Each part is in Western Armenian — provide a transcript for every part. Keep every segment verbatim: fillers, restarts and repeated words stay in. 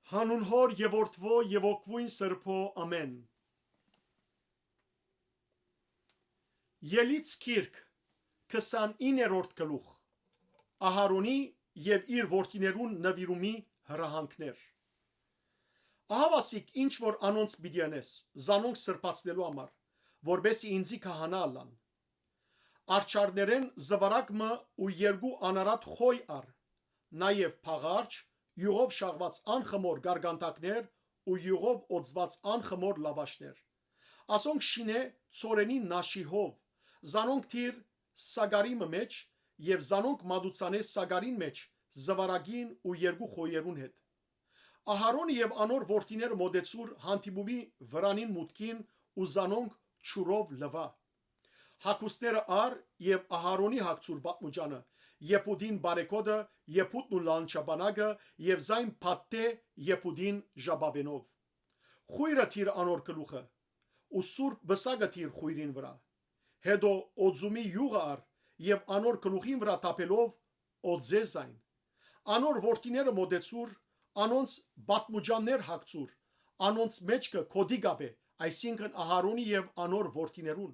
Հանուն Հօր եւ Որդւոյ եւ Հոգւոյն Սրբոյ, ամէն։ Ելից գիրք, քսանիններորդ գլուխ։ Ահարոնի եւ իր որդիներուն նուիրումի հրահանգներ։ Ահա ասիկ ինչ որ անոնց պիտի անես, զանոնք սրբացնելու համար, որպեսզի ինծի քահանայ ըլլան։ Արջառներէն զուարակ մը ու երկու անարատ խոյ առ, նաեւ փաղարջ, իւղով շաղուած անխմոր գարգանտակներ ու իւղով օծուած անխմոր լաւաշներ։ Ասոնք շինէ ցորենի նաշիհով, զանոնք դիր սագարի մը մէջ եւ զանոնք մատուցանէ սագարին մէջ, զուարակին ու երկու խոյերուն հետ։ Ահարոնը եւ անոր որդիները մօտեցուր հանդիպումի վրանին մուտքին ու զանոնք ջուրով լուայ։ Հագուստները առ եւ Ահարոնի հագցուր պատմուճանը, եփուտին բարեգոտը, եփուտն ու լանջապանակը եւ զայն փաթթէ եփուտին ժապաւենով։ Խոյրը դիր անոր գլուխը ու սուրբ պսակը դիր խոյրին վրայ։ Հետո օծումի իւղը առ եւ անոր գլուխին վրայ թափելով օծէ զայն։ Անոր որդիները մօտեցուր, անոնց պատմուճաններ հագցուր, անոնց մէջքը գօտի կապէ, այսինքն Ահարոնի եւ անոր որդիներուն։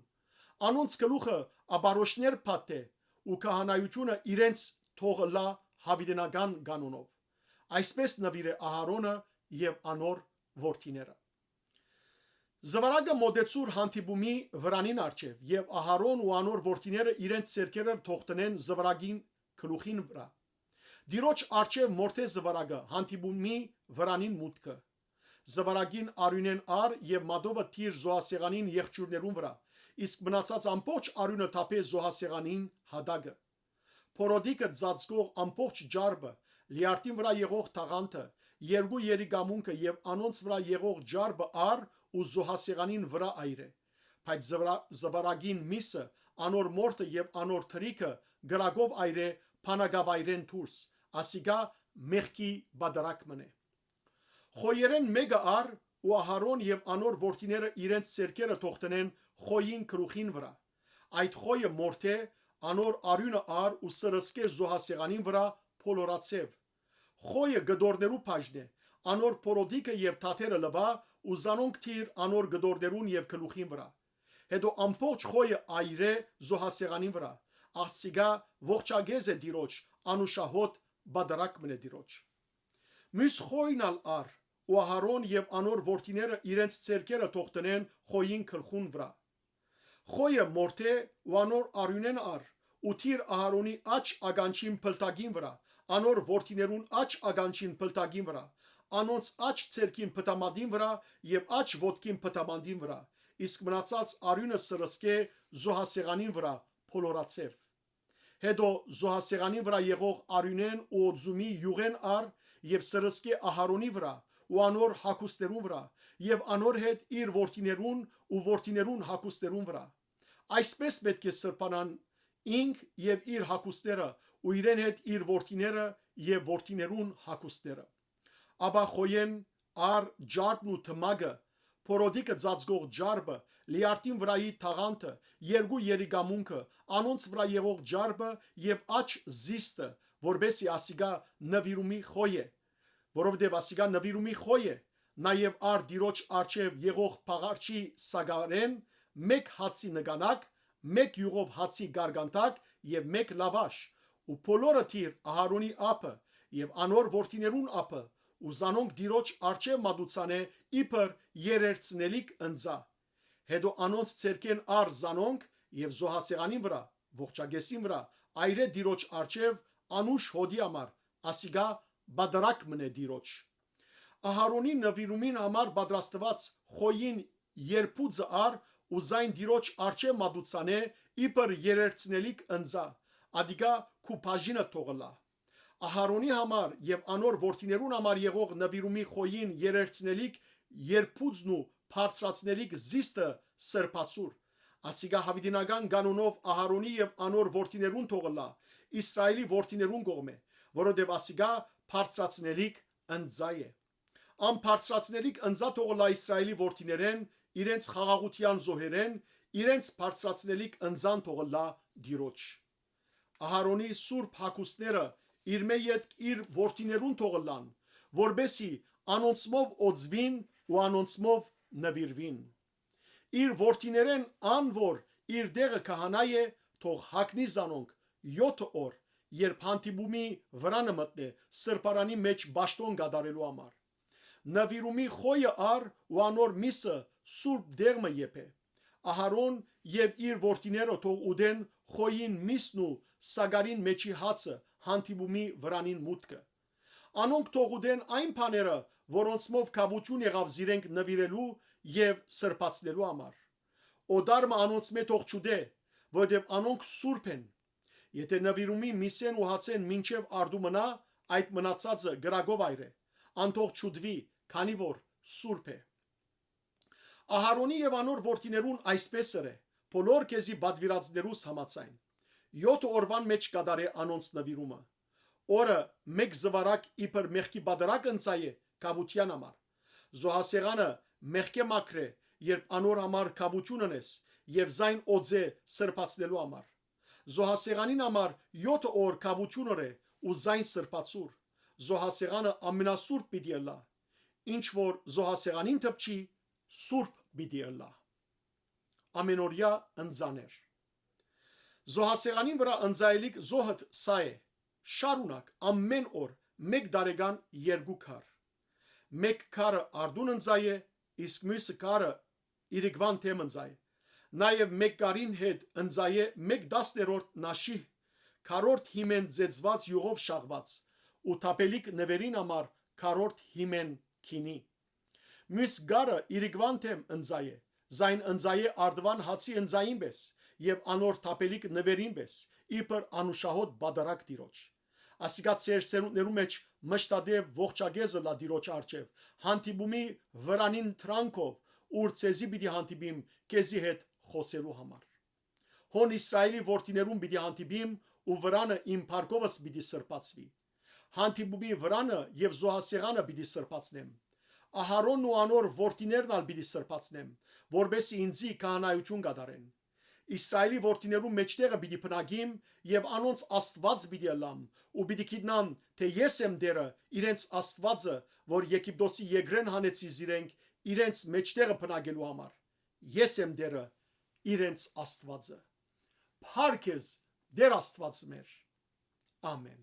Անոնց գլուխը աբարոշներ փաթթէ ու քահանայութիւնը իրենց թող ըլլայ յաւիտենական կանոնով։ Այսպէս նուիրէ Ահարոնը եւ անոր որդիները։ Զուարակը մօտեցուր հանդիպումի վրանին առջեւ եւ Ահարոն ու անոր որդիները իրենց ձեռքերը թող տնեն զուարակին գլուխին վրայ։ Տիրոջ առջեւ մորթէ զուարակը հանդիպումի վրանին մուտքը։ Զուարակին արիւնէն առ եւ մատովը դիր զոհասեղանին եղջիւրներուն վրայ, իսկ մնացած ամբողջ արիւնը թափէ զոհասեղանին յատակը։ Փորոտիքը ծածկող ամբողջ ջարդը, լիարտին վրայ եղող թաղանթը, երկու երիկամունքը եւ անոնց վրայ եղող ջարդը առ ու զոհասեղանին վրայ այրէ։ Բայց զվրա-, զվարակին միսը, անոր մորթը եւ անոր թրիքը կրակով այրէ բանակավայրէն դուրս, ասիկա մեղքի պատարագ մըն է։ Խոյերէն մէկը առ ու Ահարոն եւ անոր որդիները իրենց ձեռքերը թող տնեն խոյին գլուխին վրայ։ Այդ խոյը մորթէ, անոր արիւնը առ ու սրսկէ զոհասեղանին վրայ փոլորացեւ։ Խոյը կտորներու բաժնէ, անոր փորոտիքը եւ թաթերը լուայ ու զանոնք դիր անոր կտորներուն եւ գլուխին վրայ։ Հետո ամբողջ խոյը այրէ զոհասեղանին վրայ, ասիկա ողջակեզ է Տիրոջ, անուշահոտ պատարագ մըն է Տիրոջ։ Միւս խոյն ալ առ ու Ահարոն եւ անոր որդիները իրենց ձեռքերը թող տնեն խոյին գլխուն վրայ։ Խոյը մորթէ ու անոր արիւնէն առ ու դիր Ահարոնի աջ ականջին փլտակին վրայ, անոր որդիներուն աջ ականջին փլտակին վրայ, անոնց աջ ձեռքին փտամատին վրայ եւ աջ ոտքին փտամատին վրայ, իսկ մնացած արիւնը սրսկէ զոհասեղանին վրայ փոլորացեւ։ Հետո զոհասեղանին վրայ եղող արիւնէն ու օծումի իւղէն առ եւ սրսկէ Ահարոնի վրայ ու անոր հագուստներուն վրայ եւ անոր հետ իր որդիներուն ու որդիներուն հագուստներուն վրայ։ Այսպէս պէտք է սրբանան ինք եւ իր հագուստները ու իրեն հետ իր որդիները եւ որդիներուն հագուստները։ Ապա խոյէն առ ջարդն ու թմագը, փորոտիքը ծածկող ջարդը, լիարտին վրայի թաղանթը, երկու երիկամունքը, անոնց վրայ եղող ջարդը եւ աջ զիստը, որպեսզի ասիկա նուիրումի խոյ է, որովհետեւ ասիկա նուիրումի խոյ է, նաեւ առ Տիրոջ առջեւ եղող փաղարչի սագարէն մէկ հացի նկանակ, մէկ իւղով հացի գարգանտակ եւ մէկ լաւաշ, ու բոլորը դիր Ահարոնի ափը եւ անոր որդիներուն ափը, ու զանոնք Տիրոջ առջեւ մատուցանէ իբր երերցնելիք ընծայ։ Հետո անոնց ձեռքէն առ զանոնք եւ զոհասեղանին վրայ, ողջակեսին վրայ, այրէ Տիրոջ առջեւ անուշ հոտի համար, ասիկա պատարագ մըն է Տիրոջ։ Ահարոնի նուիրումին համար պատրաստուած խոյին երբուծը առ ու զայն Տիրոջ առջեւ մատուցանէ իբր երերցնելիք ընծայ, ադիկա քու բաժինը թող ըլլայ։ Ահարոնի համար եւ անոր որդիներուն համար եղող նուիրումի խոյին երերցնելիք երբուծն ու բարձրացնելիք զիստը սրբացուր։ Ասիկա յաւիտենական կանոնով Ահարոնի եւ անոր որդիներուն թող ըլլայ, Իսրայէլի որդիներուն կողմէ, որովհետեւ ասիկա բարձրացնելիք ընծայ է։ Ան բարձրացնելիք ընծայ թող ըլլայ Իսրայէլի որդիներէն, իրենց խաղաղութեան զոհերէն, իրենց բարձրացնելիք ընծան թող ըլլայ Տիրոջ։ Ահարոնի սուրբ հագուստները իրմէ ետք իր որդիներուն թող ըլլան, որպեսզի անոնցմով օծուին ու անոնցմով նուիրուին։ Իր որդիներէն ան որ իր տեղը քահանայ է, թող հագնի զանոնք եօթը օր, երբ հանդիպումի վրանը մտնէ սրբարանի մէջ պաշտօն կատարելու համար։ Նուիրումի խոյը առ ու անոր միսը սուրբ դեղմը եփէ։ Ահարոն եւ իր որդիները թող ուտեն խոյին միսն ու սակարին մէջի հացը հանդիպումի վրանին մուտքը։ Անոնք թող ուտեն այն բաները, որոնցմով կապութիւն եղաւ զիրենք նուիրելու եւ սրբացնելու համար։ Օտար մը անոնցմէ թող չուտէ, որովհետեւ անոնք սուրբ են։ Եթէ նուիրումի միսէն ու հացէն մինչեւ արտու մնայ, այդ մնացածը կրակով այրէ, ան թող չուտուի, քանի որ սուրբ է։ Ահարոնի եւ անոր որդիներուն այսպէս ըրէ, բոլոր քեզի պատուիրածներուս համաձայն։ Եօթը օրուան մէջ կատարէ անոնց նուիրումը։ Օրը մէկ զուարակ իբր մեղքի պատարագ ընծայ է կապութեան համար։ Զոհասեղանը մեղքէ մաքրէ, երբ անոր համար կապութիւն ընես եւ զայն օծէ սրբացնելու համար։ Զոհասեղանին համար եօթը օր կապութիւն ըրէ ու զայն սրբացուր։ Զոհասեղանը ամենասուրբ պիտի ըլլայ։ Ինչ որ զոհասեղանին դպչի, սուրբ պիտի ըլլայ։ Ամենօրեայ ընծաներ։ Զոհասեղանին վրայ ընծայելիք զոհդ սա է. շարունակ ամէն օր մէկ տարեկան երկու քար։ Մէկ քարը արտուն ընծայ է, իսկ միւսը քարը իրիկուան դէմ ընծայ է։ Նաեւ մէկ քարին հետ ընծայ է մէկ տասներորդ նաշիհ, քառորդ հիմէն ծեծուած իւղով շաղուած ու թափելիք նուերին համար քառորդ հիմէն գինի։ Միւս քարը իրիկուան դէմ ընծայ է, զայն ընծայ է արտուան հացի ընծային պէս եւ անոր թափելիք նուերին պէս, իբր անուշահոտ պատարագ Տիրոջ։ Ասիկա ձեր սերունդներու մէջ մշտադէպ ողջակեզ ըլլայ Տիրոջ առջեւ, հանդիպումի վրանին դրանքով, ուր ձեզի պիտի հանդիպիմ քեզի հետ խօսելու համար։ Հոն Իսրայէլի որդիներուն պիտի հանդիպիմ ու վրանը իմ փառքովս պիտի սրբացուի։ Հանդիպումի վրանը եւ զոհասեղանը պիտի սրբացնեմ։ Ահարոնն ու անոր որդիներն ալ պիտի սրբացնեմ, որպէս զի ինծի քահանայութիւն կատարեն։ Իսրայէլի որդիներուն մէջտեղը պիտի բնակիմ եւ անոնց Աստուած պիտի ըլլամ ու պիտի գիտնան, թէ ես եմ Տէրը, իրենց Աստուածը, որ Եգիպտոսի երկրէն հանեցի զիրենք իրենց մէջտեղը բնակելու համար։ Ես եմ Տէրը, իրենց Աստուածը։ Փառք քեզ, Տէր Աստուած մեր։ Ամէն։